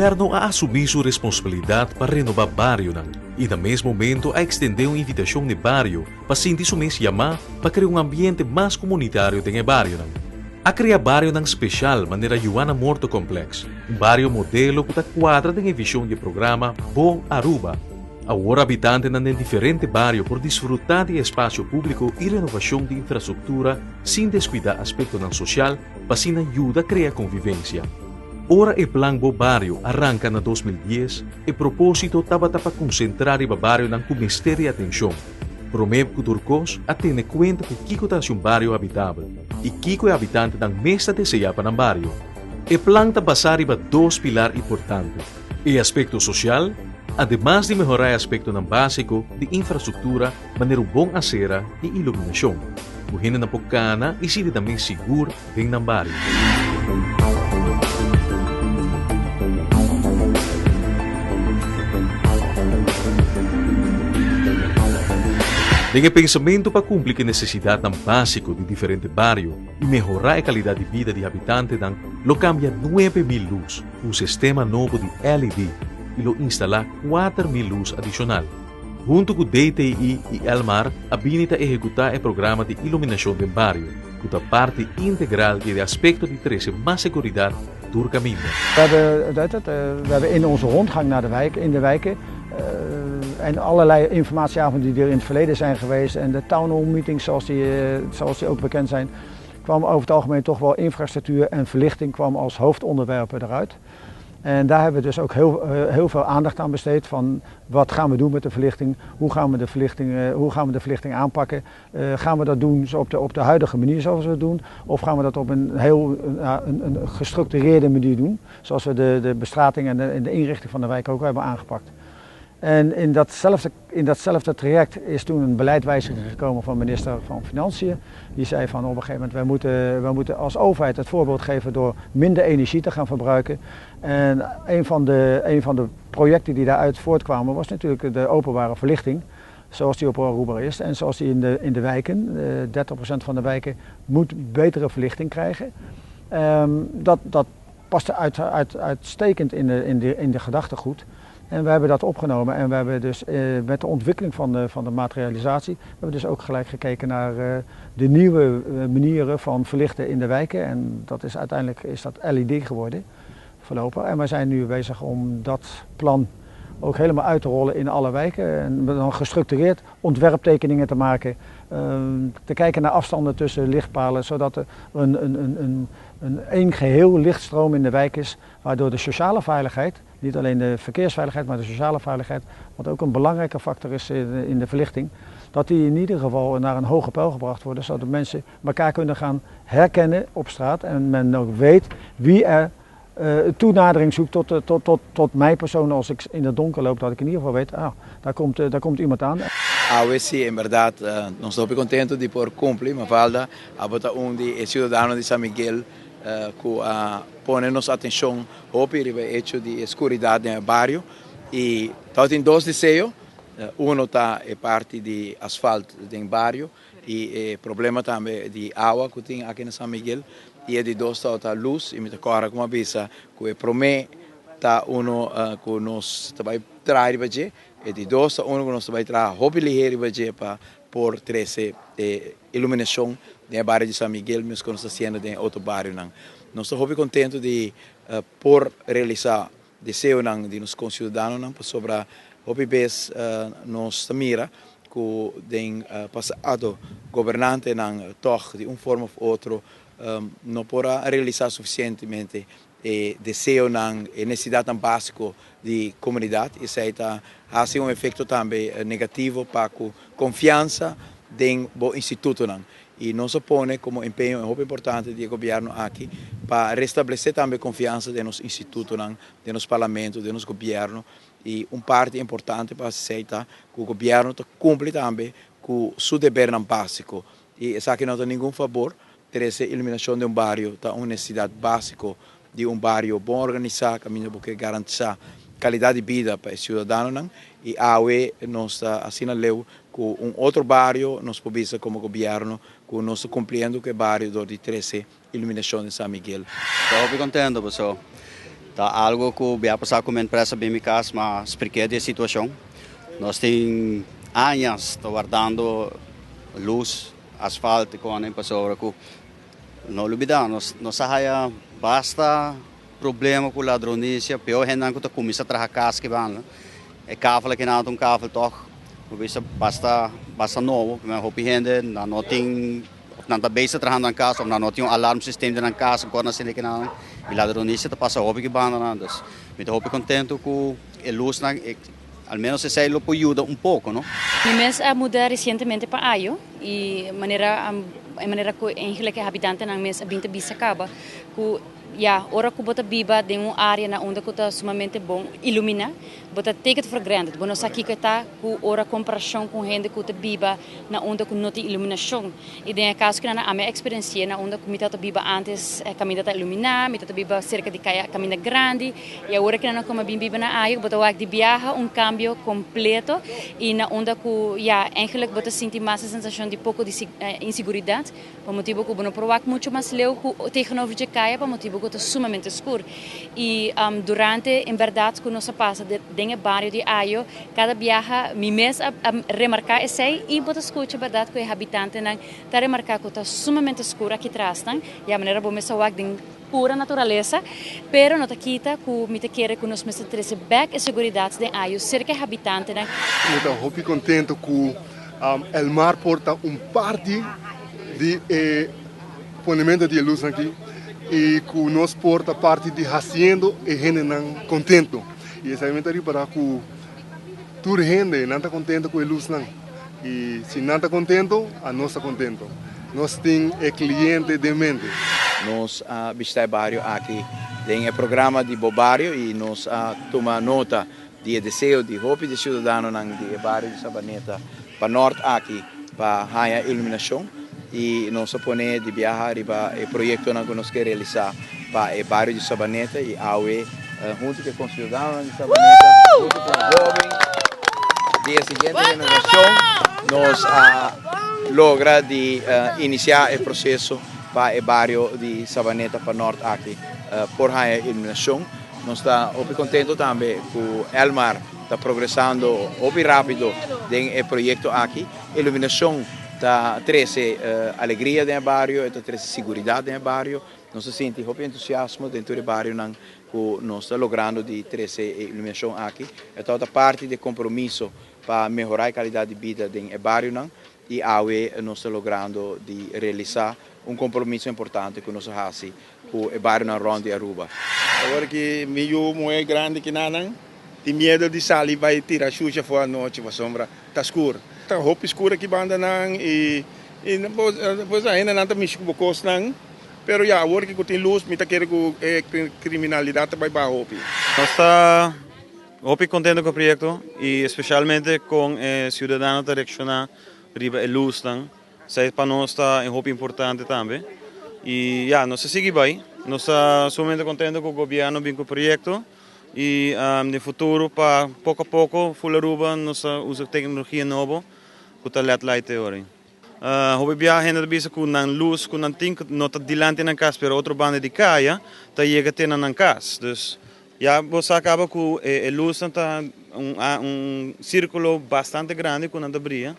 Gobierno a asumi su responsabilidad pa renoba barionan y na mes momento a extende un invitacion n'e bario pa sinti su mes yama pa crea un ambiente mas comunitario den e barionan. A crea barionan special manera Juana Morto Complex, un bario modelo cu ta cuadra den e vision di e programa Bo Aruba. Awor habitantenan den diferente bario por disfruta di e espacio publico y renovacion di infrastructura sin descuida aspectonan social pa asina yuda crea convivencia. Ora e plan Bo Bario a ranca na 2010, e proposito tabata pa concentra riba barionan cu mester di atencion. Prome cu tur cos a tene cuenta cu kico ta haci un bario habitabel y kico e habitantenan mes ta desea pa nan bario. E plan ta basa riba dos pilar importante, e aspecto social, ademas di mehora e aspectonan basico di infrastructura manera un bon acera y iluminacion, cu hendenan por cana y sinti nan mes sigur den nan bario. Den e pensamentu pa cumpli cu e necesidadnan basico di diferente bario y mehora e calidad di bida di habitantenan, lo cambia 9000 luz cu un sistema nobo di LED y lo instala 4000 luz adicional. Huntu ku DTI i Elmar a bini ta ehekutá e programa di iluminashon den bario, ku ta parti integral di e aspekto di trese mas seguridat tur kaminda. We hebben, weet het, we hebben in onze rondgang naar de wijk, in de wijken en allerlei informatieavonden die er in het verleden zijn geweest en de town hall meetings zoals die ook bekend zijn, kwam over het algemeen toch wel infrastructuur en verlichting kwam als hoofdonderwerpen eruit. En daar hebben we dus ook heel veel aandacht aan besteed van wat gaan we doen met de verlichting, hoe gaan we de verlichting aanpakken. Gaan we dat doen op de huidige manier zoals we het doen of gaan we dat op een heel een gestructureerde manier doen, zoals we de bestrating en de inrichting van de wijk ook hebben aangepakt. En in datzelfde traject is toen een beleidwijziging gekomen van minister van Financiën. Die zei van op een gegeven moment, wij moeten als overheid het voorbeeld geven door minder energie te gaan verbruiken. En een van de projecten die daaruit voortkwamen was natuurlijk de openbare verlichting. Zoals die op Aruba is en zoals die in de wijken. 30% van de wijken moet betere verlichting krijgen. Dat paste uitstekend in de gedachtegoed. En we hebben dat opgenomen en we hebben dus met de ontwikkeling van de materialisatie, we hebben dus ook gelijk gekeken naar de nieuwe manieren van verlichten in de wijken. En dat is uiteindelijk is dat LED geworden voorlopig. En wij zijn nu bezig om dat plan ook helemaal uit te rollen in alle wijken. En dan gestructureerd ontwerptekeningen te maken, te kijken naar afstanden tussen lichtpalen, zodat er een één geheel lichtstroom in de wijk is, waardoor de sociale veiligheid, niet alleen de verkeersveiligheid, maar de sociale veiligheid, wat ook een belangrijke factor is in de verlichting, dat die in ieder geval naar een hoger peil gebracht worden, zodat mensen elkaar kunnen gaan herkennen op straat en men ook weet wie er toenadering zoekt tot mij persoon als ik in het donker loop, dat ik in ieder geval weet, ah, daar komt iemand aan. Awe si, en berdat, nos ta kontentu di por kumpli, Mafalda, abo ta un di siudadano di San Miguel ku a pone nos atenshon hopi riba hecho di skuridat den bario i tin dos deseo. Uno ta e parti di asfalt den bario i e problema tambe di awa ku tin aki na San Miguel i e di dos ta lus i mi ta kòrda ku bisa ku e promé ta uno ku nos ta bai traha riba dje, e di dos ta uno ku nos ta bai traha hopi lihé riba dje pa por trese iluminashon den bario di San Miguel, mes ku nos ta hasiendo den otro barionan. Nos ta hopi kontentu di por realisá deseonan di nos konsiudadanonan pasobra hopi bes nos ta mira ku den pasado gobernantenan toch di un forma òf otro no por a realisá sufisientemente e deseonan, e nesesidatnan básiko di komunidat. Esei ta hasi un efekto tambe negativo pa ku konfiansa den bo institutonan. I nos a pone komo empeño hopi importante di gobièrnu aki pa restablesé tambe konfiansa den nos institutonan, den nos parlamento, den nos gobièrnu. I un parti importante pa esei ta ku gobièrnu ta kumpli tambe ku su debernan básiko. I esaki no ta ningun fabor, trese iluminashon di un bario ta un nesesidat básiko di un bario bon organisá, kaminda bo ke garantisá kalidat di bida pa e siudadanonan. I awe nos ta asina leu ku un otro bario nos por bisa komo gobièrnu ku nos ta kumpliendo ku e bario dor di trese iluminashon di San Miguel. Ta kontentu, pessoal. Ta algo ku biaha pasá ku mi empresa bin mi kas m'a spliké di e situashon. Nos tin añas ta wardando lus, asfalt i kòne pasobra ku no lubidá nos nos a haya basta problema ku ladronisia, peor hendenan ku ta kuminsá traha kas ki banda. E kafel akinan ta un kafel tòg bo bisa basta basta nobo, hopi hende nan no tin. Of nan ta bezig trahando nan cas of nan no tin un alarm system den nan cas ancora nan sinti kinan y ladronicia ta pasa hopi ki bandanan. Dus mi ta hopi contento cu e luznan, al menos esey lo por yuda un poco, no. Mi mes a muda recientemente pa Ayo y manera e manera cu eigenlijk e habitantenan mes a bin ta bisa caba cu ya ora cu bo ta biba den un area na unda cu ta sumamente bon ilumina bo ta take it for granted bo no sa kico e ta cu ora comparacion cu un hende cu ta biba na unda ku no tin iluminashon. I den e kaso kinan ami a eksperensi'é na unda ku mi tabata biba ántes e kaminda ta iluminá, mi tabata biba serka di kaya kaminda grandi i awor kinan a kome bin biba na Ayo bo ta wak di biaha un kambio kompleto i na unda ku ya eigenlik bo ta sinti mas e sensashon di poko di inseguridat pa motibu ku bo no por wak muchu mas leu ku tegenover dje kaya pa motibu ku ta sumamente skur. I durante en bèrdat ku nos a pasa den e bario di Ayo Kada biaha mi mes a remarká esei i bo ta skucha bèrdat ku e habitantenan ta remarká ku ta sumamente skur aki trasnan, ya manera bo mes a wak den pura naturalesa, pero no ta kita ku mi ta kere ku nos mester trese bèk e seguridat den ayo serka e habitantenan. Mi ta hopi kontento ku Elmar por ta un parti di e ponemento di e lusnan aki i ku nos por ta parti di hasiendo e hendenan kontento. I esaki mi ta ripará ku tur hende nan ta kontento ku e lusnan. I si nan ta kontento, anos ta kontento. Nos tin e kliente den mente. Nos a bishita e bario aki den e programa di Bo Bario i nos a tuma nota di e deseo di hopi di siudadanonan di e bario di Sabaneta pa nort aki pa haña iluminashon i nos a pone di biaha riba e proyektonan ku nos ke realisá pa e bario di Sabaneta i awe huntu ku e konsiudadanonan di Sabaneta huntu ku hóben di e siguiente generashon nos a logra di inisiá e proseso pa e bario di Sabaneta pa nort aki por haña iluminashon. Nos ta hopi kontento tambe ku Elmar ta progresando hopi rápido den e proyekto aki. Iluminashon ta trese alegria den e bario, e ta trese siguridat den e bario. Nos ta sinti hopi entusiasmo den tur e barionan ku nos ta logrando di trese e iluminashon aki. E tabata parti di e kompromiso pa mehorá e kalidat di bida den e barionan i awe nos ta logrando di realisá un kompromiso importante ku nos a hasi ku e barionan rònt di Aruba. Awor ki mi yu muhé grandi kinanan tin miedo di sali bai tira shushi afó anochi pasobra ta skur. Ta hopi skur aki bandanan i pues hendenan ta mishi ku bo kosnan. Pero ya awor ki ku tin lus mi ta kere ku e kriminalidat ta bai baha hopi. Nos ta hopi kontento ku e proyekto i espesialmente kon e siudadano ta reakshoná riba e lusnan. Esei pa nos ta hopi importante tambe. I ya, nos ta sigui bai. Nos ta sumamente kontento ku gobièrnu bin ku e proyekto i den futuro pa poko a poko ful Aruba nos ta usa teknologia nobo ku ta led light te ora. Hopi biaha hende ta bisa ku nan lus ku nan tin no ta dilanti nan kas pero otro banda di kaya ta yega te na nan kas. Dus ya bo sa kaba ku e lusnan ta un sirkulo bastante grandi ku nan ta bria.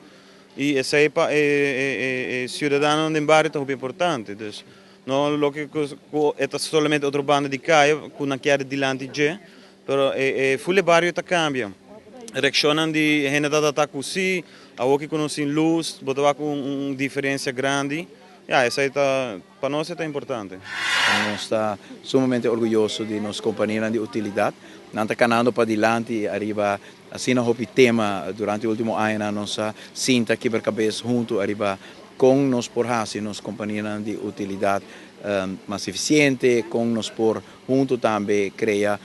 I esei pa e siudadanonan den bario ta hopi importante. Dus no loke ku e ta solamente otro banda di kaya ku nan kier dilanti dje, pero e ful e bario ta kambia. Reakshonnan di hende ta ta ku si, awoki ku nos tin lus, bo ta wak un diferensia grandi. Ya, esei ta, pa nos e ta importante. Nos ta sumamente orguyoso di nos kompanianan di utilidat. Nan ta kanando padilanti ariba Asina hopi tema durante e ultimo añanan nos a sinta kibra kabes huntu ariba kon nos por hasi nos kompanianan di utilidat mas efisiente, kon nos por huntu tambe krea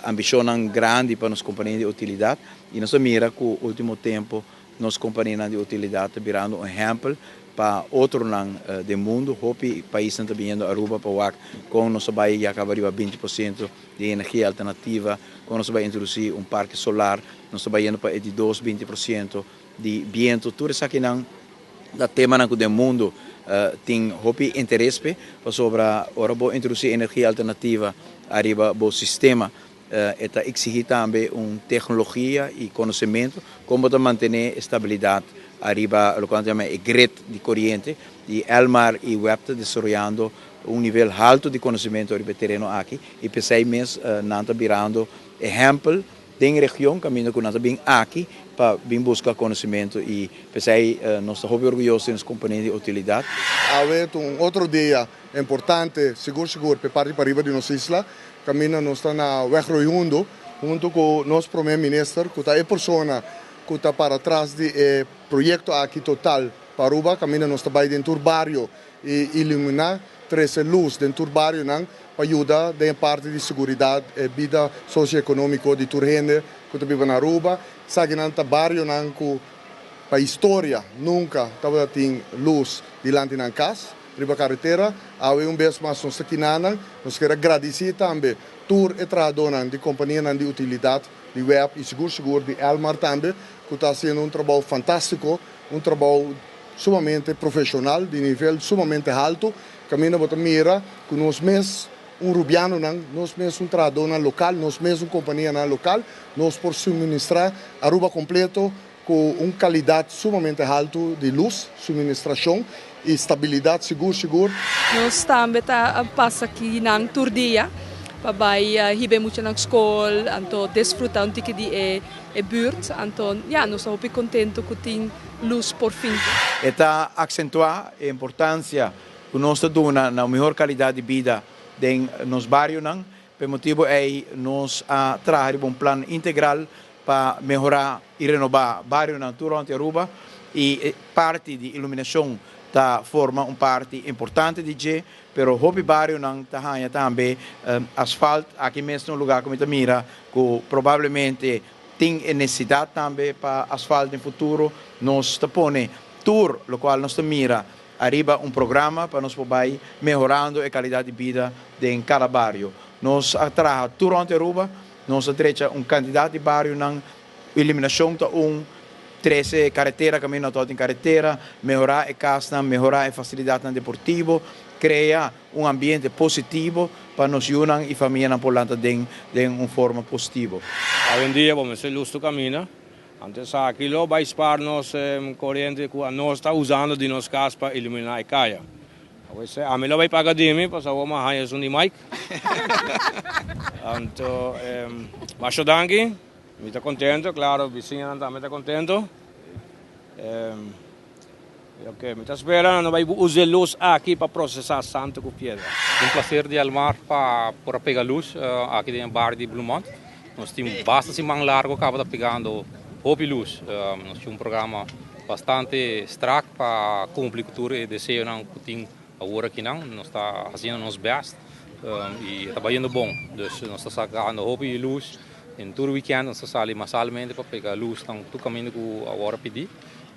ambishonnan grandi pa nos kompania di utilidat. I nos a mira ku ultimo tempu nos kompanianan di utilidat ta birando un ehèmpel pa otronan den mundu. Hopi paisnan ta biniendo Aruba pa wak kon nos a bai ya kaba riba 20% di energia alternativa, kon nos ta bai introdusí un parke solar, nos ta bai yendo pa e di dos 20% di bientu. Tur esakinan ta temanan ku den mundu Tin hopi interes p'e, pasobra ora bo introdusí energia alternativa ariba bo sistema, e ta eksigí tambe un teknologia i konosementu kon bo ta mantené e stabilidat ariba loke nan ta yama e grid di koriente. I Elmar i web ta desaroyando un nivel haltu di konosementu ariba e tereno aki i p'esei mes nan ta birando ehèmpel Den region kaminda ku nan ta bin aki pa bin buska konosementu i p'esei nos ta hopi orguyoso di nos kompania di utilidat. Awe ta un otro dia importante sigur sigur p'e parti pariba di nos isla kaminda nos ta na Weg Royhundo hunto ku nos Prome Minister ku ta e persona ku ta para tras di e proyekto aki total pa Aruba kaminda nos ta bai den tur bario i iluminá, trese lus den tur barionan pa yuda den e parti di seguridat e bida sosioekonómiko di tur hende ku ta biba na Aruba. Esakinan ta barionan ku pa historia nunka tabata tin lus dilanti nan kas riba karetera. Awe un bes mas nos ta kinanan. Nos kier a gradisí tambe tur e trahadónan di kompanianan di utilidat di web i sigur sigur di Elmar tambe ku ta hasiendo un trabou fantástiko, un trabou sumamente profesional, di nivel sumamente halto, caminda bo ta mira cu nos mes un Rubianonan, nos mes un trahadornan local, nos mes un companianan local, nos por suministra Aruba completo cu un calidad sumamente halto di luz, suministracion y stabilidad sigur sigur. Nos tambe ta pasa akinan tur dia pa bai hiba e muchanan skol, anto disfruta un tiki di e buurt. Anto ya, nos ta hopi contento cu tin lus por fin. E ta aksentuá e importansia ku nos ta duna na un mihor kalidat di bida den nos barionan. Pa e motibu ei nos a traha riba un plan integral pa mehorá i renobá barionan tur rònt di Aruba i e parti di iluminashon ta forma un parti importante di dje, pero hopi barionan ta haña tambe asfalt. Aki mes ta un lugá ku mi ta mira ku probablemente Tin e nesesidat tambe pa asfalt den futuro. Nos ta pone tur lokual nos ta mira ariba un programa pa nos por bai mehorando e kalidat di bida den kada bario. Nos a traha tur rònt Aruba, nos a drecha un kantidat di barionan, iluminashon ta un, trese karetera kaminda no tabatin karetera, mehorá e kasnan, mehorá e fasilidatnan deportivo, krea Un ambiente positivo pa nos yunan y famianan por lanta den den un forma positivo. Awendia bo mester lus tu camina, anto esaki lo bay spaar nos coriente cu anos ta usando di nos cas pa ilumina e caya. Awese ami lo bay paga di mi pasobra awor mi a haya esun di Mike. Anto masha danki, mi ta contento, claro bisiñanan tambe ta contento. Oke, mi ta spera nan no bai usa e lus aki pa prosesá santu ku piedra. Un placer di Elmar pa por a pega lus aki den e bario di Bloemond. Nos tin basta siman largo caba ta pegando hopi lus. Nos tin un programa bastante strak pa cumpli cu tur e deseonan cu tin awor akinan. Nos ta haciendo nos best y e ta bayendo bon. Dus nos ta sacando hopi lus. Den tur weekend nos ta sali masalmente pa pega lusnan tur caminda cu awor a pidi.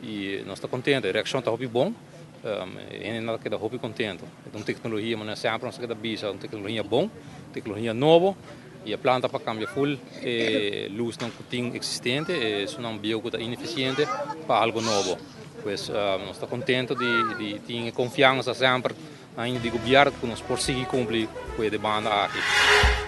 Y nos ta contento, e reaccion ta hopi bon, e hendenan ta keda hopi contento. E ta un tecnologia manera semper nos ta keda bisa, un tecnologia bon, tecnologia nobo y e plan ta pa cambia full e lusnan cu tin existente, esunnan bieu cu ta ineficiente pa algo nobo. Pues nos ta contento di tin e confiansa semper ainda di gobierno cu nos por sigui cumpli cu e demanda aki.